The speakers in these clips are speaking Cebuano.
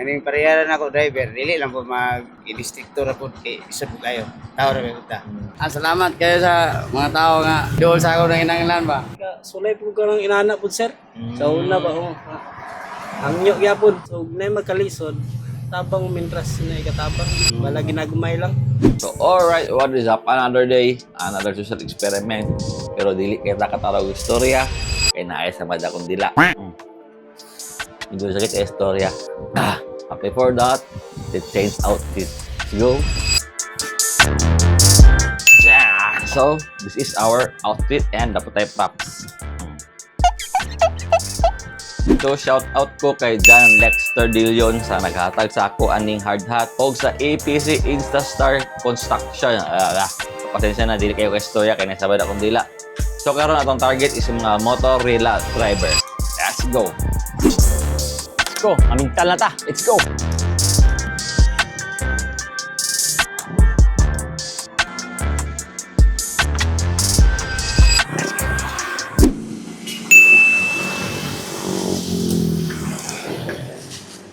Kaning pareharan ako driver, dili lang po mag i-distrikto ra po kay isod po kayo. Tao ra ba ta. Ah, salamat kayo sa mga tao nga dool sa ako nang inanglan ba. Sulay po ko ng inana po, sir. Sa una ba, oh. Hangyo gyapon. So, ug nay magkalisod, tabang mintras na ikatabang. Wala ginagmay lang. So, alright, what is up? Another day, another social experiment. Pero dili kita katarog istorya. Kay naay sa mad akong dila. Medyo sakit ang istorya. Ah, but before that, let's change outfit. Let's go. Yeah. So, this is our outfit and dapat tayo props. So, shout out ko kay John Lexter Dillon sa naghatag sa ako aning hard hat og sa APC Instastar Construction. Pasensya na, dili kayo kay istorya kay nasabad akong dila. So, karon atong target is yung mga motor rela driver. Let's go! Let's go! Amintal na ta! Let's go!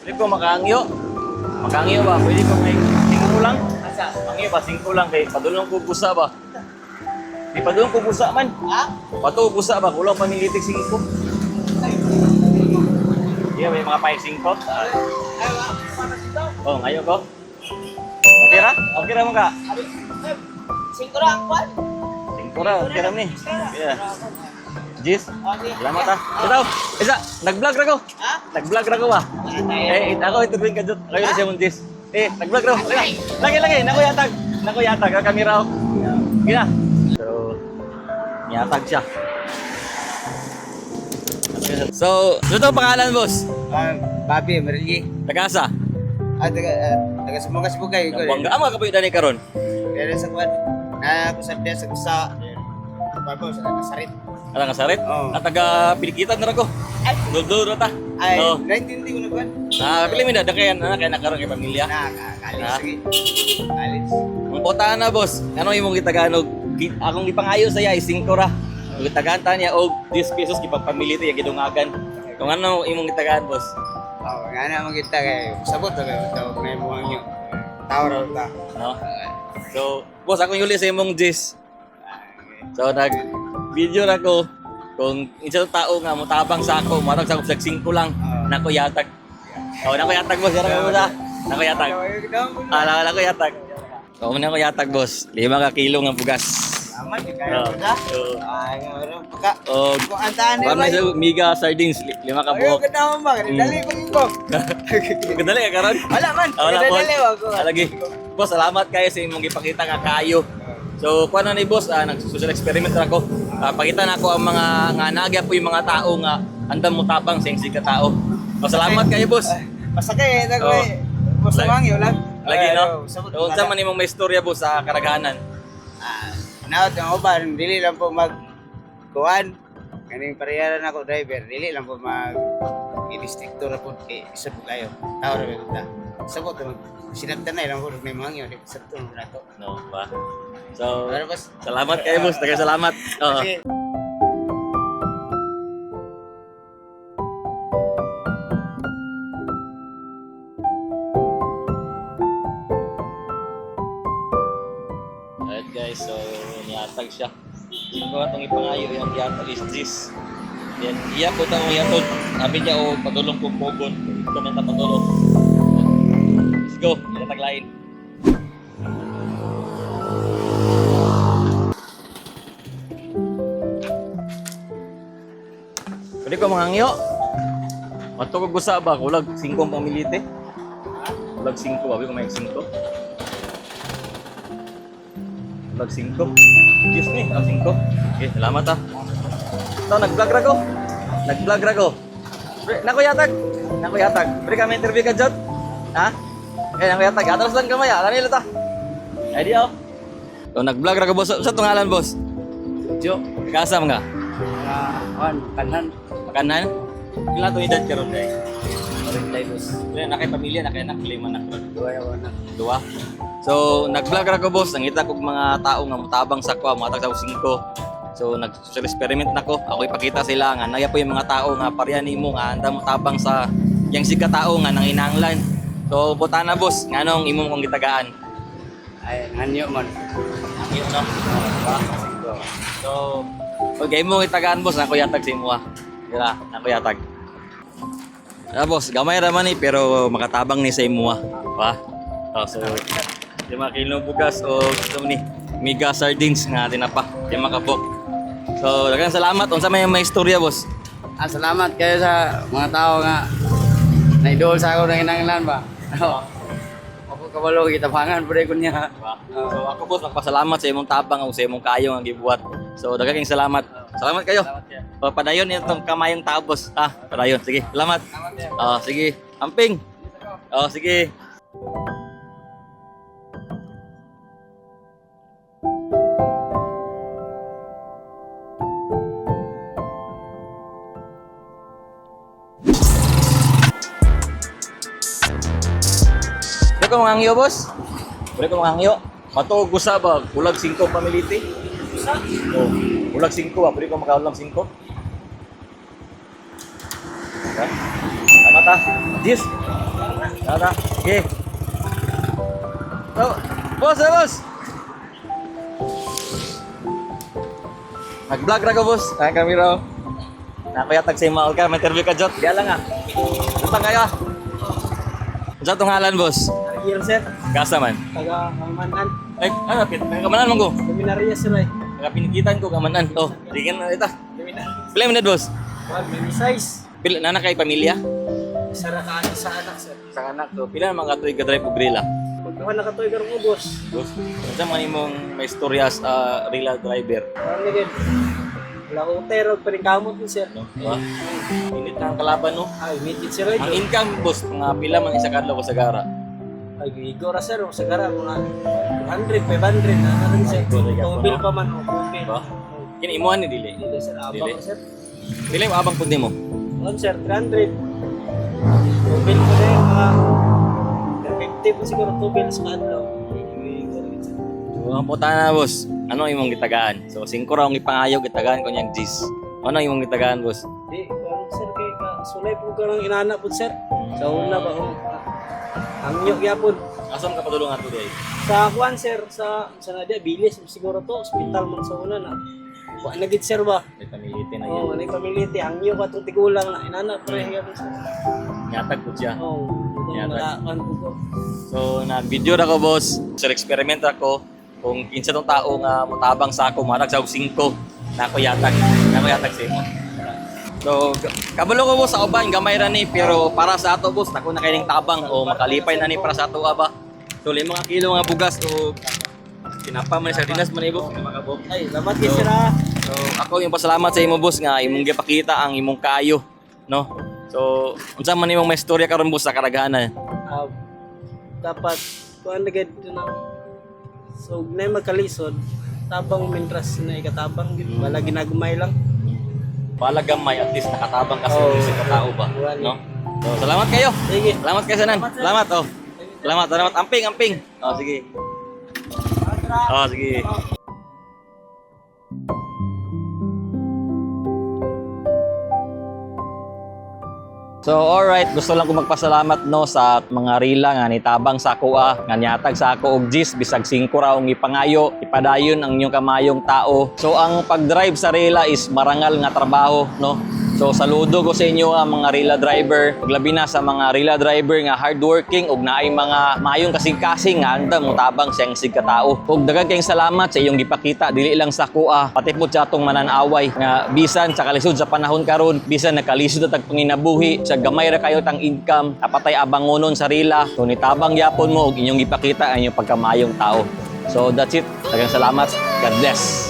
Pwede ko makaangyo. Makaangyo ba? Pwede ko may singko lang? Asa? Angyo ba? Singko lang kay padulong ko busa ba? Di padulong ko busa man. Ha? Pato busa ba? Kulang pamilitik singko. Iya, may mga 5 singko. Oh, ngayon ko. Okay ra? Okay ra mo ka? Singko ra ang kwan. Singko ra, okay ra ni. Yeah. Jis, salamat ah. Ito, isa, nag-vlog ra ko. Ha? Nag-vlog ra ko ba? Eh, ako ito rin kadjot. Kayo na siya mong Jis. Eh, nag-vlog ra ko. Lagi, lagi, lagi. Naku yatag. Naku yatag. Ang kamera ko. Gina. So, niyatag siya. So, ano to pangalan, boss? Ah, Bobby, Marilye. Tagasa. Ah, taga taga Sumanga Sibugay ko. Buangga. Ah, mga kapoy dani karon. Pero sa kwan na ako sa diya sa kusa. Bago sa kasarit. Ala nga sarit. Oo. At taga Pilikitan na ra ko. Duldul ra ta. Ay, Oh. naintindi ko na kwan. Ah, pili mi na kay na kay nakaron kay pamilya. Na, kalis Ah. sige. Kalis. Ang botahan na, boss. Ano imong gitagaan og akong gipangayo sa iya is 5 ra. Ug gitagaan ta niya og 10 pesos gipagpamiliti ya gidungagan. Kung ano imong gitagaan, boss? Oh, nga na man kita kay sabot ra kayo tawag na imong angyo. Tao ra ta. No? So, boss, akong yuli sa imong 10. So, nag video ra ko kung isa tao nga motabang sa ako, matag sa ako sa 5 lang. Nako yatag. Oh, nako yatag, boss. Yara ka boss, ah. Nako yatag. Ah, nako yatag. Oh, nako yatag, boss. 5 ka kilo nga bugas. Tama di kayo Oh. ta. Oh. Ay, nga ra paka. Oh, Kung antaan ni Parang bay. sa miga sardines, lima ka Ayo buhok. kita mo ba? Dali ko ko. Kadali ka karon? Wala man. Ah, wala po. Dali wa ko. Ah, lagi. Boss, salamat kayo sa imong gipakita nga kaayo. So, kuan na ni boss, nag-social experiment ra ko. Ah, pakita na ako ang mga nga nagya po yung mga tao nga andam mo tabang sa iyong ka tao. So, salamat kayo, boss. Pasakay na ko. Oh. Basta mangyo lang. Lagi no. Sabot. So, unsa man imong may istorya boss sa karaghanan? Ah, naot ang uban dili lang po mag kuan. Kaning pareharan ako driver, dili lang po mag i-distrikto ra po kay isod po kayo. Tao ra ba ta. Sabot ra sinabtan na ilang hulog na yung mga yun. Sabot na to. No ba? So, Pero boss, salamat kayo, boss. Daghang salamat. Oo. sige. Alright guys, so niatag siya. Singko atong ipangayo yung giatag is this. Then iya ko tang yatod. Abi niya og padulong kog pogon. Ito man ta padulong. Let's go, niatag lain. Pwede ko mangangyo. Mato ko gusa ba kulag 5 ang pamilite. Kulag 5, abi ko may 5. Vlog 5. Diyos ni, ang 5. Okay, salamat ah. Ito, nag-vlog ra ko. Nag-vlog ra ko. Pre, nako yatag. Nako yatag. Pre, kami interview ka, Jot. Ha? Eh, nako yatag. Atras lang kamay ah. Lanilo ta. Ay, di oh. So, nag-vlog ra ko, boss. Sa tungalan, boss? Jo, Kasam nga. kuan, kanan. Makanan? Pila itong edad karon, day? 42. Pre, nakay pamilya, nakay anak, lima na karon. Duwa ra na. Dua. So, nag-vlog ra ko, boss. Nangita kog mga tao nga mutabang sa kwa, mga tag sa 5. So, nag-social experiment na ko. Ako ipakita sila nga naya po yung mga tao nga pareha nimo nga anda mo tabang sa yang siga tao nga nanginanglan. So, butana boss, nganong imong kong gitagaan? Ay, hanyo man. Yun, no? Diba? So, okay mo gitagaan boss, ako yatag sa imo ah. Dira, ako yatag. Ah, boss, gamay ra man ni pero makatabang ni sa imo ah. Pa. Oh, so 5 kilo bugas o gusto mo ni Miga sardines nga tinapa, 5 ka bok. So, daghang salamat. Unsa may may istorya, boss? Ah, salamat kayo sa mga tao nga naidol sa ako ng inanglan ba. Oo. Ako kabalo gitabangan pud ko niya. Diba? So ako boss, magpasalamat sa imong tabang o sa imong kayo nga gibuhat. So daghang kayong salamat. Salamat kayo. O, padayon itong kamayong tao boss. Ah, padayon. Sige, salamat. Oh, sige. Amping. Oh, sige. Pwede ko mga angyo, boss? Pwede ko mga angyo? Matuog ko sa ba? Kulag 5 pamiliti? Usa. Oh, kulag 5 ba? Pwede ko makaulam 5? Okay. Tama ta. Yes. Tama ta. Okay. Oh, boss, eh, boss. Nag-vlog ra ko, boss. Ay, kami raw. Nakayatag sa imo ka, may interview ka, Jot. Diya lang ah. Utang kayo ah. Unsa tong ngalan, boss? Ariel sir, Gasa man. taga Kamanan. Ay, ano, pit, kamanan man ko. Luminaria sir ay. Taga pinigitan ko, kamanan. Oh, tingin na ita. Luminaria. Pila minute, boss? One, many size. Pila na na kay pamilya? Isa ra ka isa anak sir. Sa anak to. Pila man ka tuig ka drive og rila? Pagkuha na katoy karong ubos. Boss, unsa man imong may istorya sa rila driver? Parang na gid. Wala ko tero pa rin kamot ni sir. No? Diba? Init na ang kalaban, no? Ay, meet it sir ay. Ang income, boss, mga pila man isa kadlaw ko sa gara. Ay, gigo ra sir, sa gara mga 200, 500 na na rin sir. Ay, good, ay, Tubil no? pa man o tubil. Diba? Kini imuhan ni dili. Dili sir, abang Dili. ra, sir. Pila yung abang pud nimo? Alam sir, 300. Tubil ko na yun, mga 50 po siguro tubil sa kadlaw. Gigo ra gid, sir. So, ang puta na, boss. Ano imong gitagaan? So, 5 ra ang ipangayo gitagaan ko niyang G's. Ano imong gitagaan, boss? Di, parang sir, kay ka, sulay po ka ng inana po sir. Sa una ba, oh. Angyo gyapon. Asa man ka padulong ato di? Sa kuan sir, sa na di, bilis siguro to, hospital man sa una na. Wa na gid sir ba? May pamiliti na Oh, yun. anay pamilya hangyo ka tong tigulang na inana pre gyapon sir. Nyatag po siya. Oh, Yata. nakakuan po ko. So, nag-video ra ko, boss. Sir, experiment ako kung kinsa tong tao nga motabang sa ako, matag sa og 5 na ako yatag. Na ako yatag sa imo. So, kabalo ko boss sa uban gamay ra ni pero para sa ato boss, nako na kay ning tabang o makalipay na ni para sa ato ba. So, 5 kilo nga bugas o tinapa man ni sardinas man ibo, makabok. Ay, salamat kay sir ah. So, ako yung pasalamat sa imo boss nga imong gipakita ang imong kaayo, no? So, unsa man imong may istorya karon boss sa karaghanan? Ah, dapat kuan na gid na. So, na magkalisod, tabang mentras na ikatabang gid wala ginagmay lang. Bala gamay at least nakatabang ka sa Oo. sa katao ba, no? So, salamat kayo. Sige. Salamat kayo sanan. Salamat oh. Salamat, salamat. Amping, amping. Oh, sige. Oh, sige. So alright, gusto lang ko magpasalamat no sa mga rila nga nitabang sa ako ah, nga nihatag sa ako og gis bisag 5 ra ang ipangayo, ipadayon ang inyong kamayong tao. So ang pag-drive sa rila is marangal nga trabaho no. So saludo ko sa inyo ang mga rila driver, ug labi na sa mga rila driver nga hardworking ug naay mga maayong kasing-kasing nga andam motabang sa sig ka tao. Ug daghan kayong salamat sa iyong gipakita dili lang sa kuha pati po sa atong mananaway nga bisan sa kalisod sa panahon karon, bisan nakalisod na tag panginabuhi, sa gamay ra kayo tang income, apatay abangonon sa rila. So nitabang yapon mo ug inyong gipakita ang inyong pagkamayong tao. So that's it. Daghang salamat. God bless.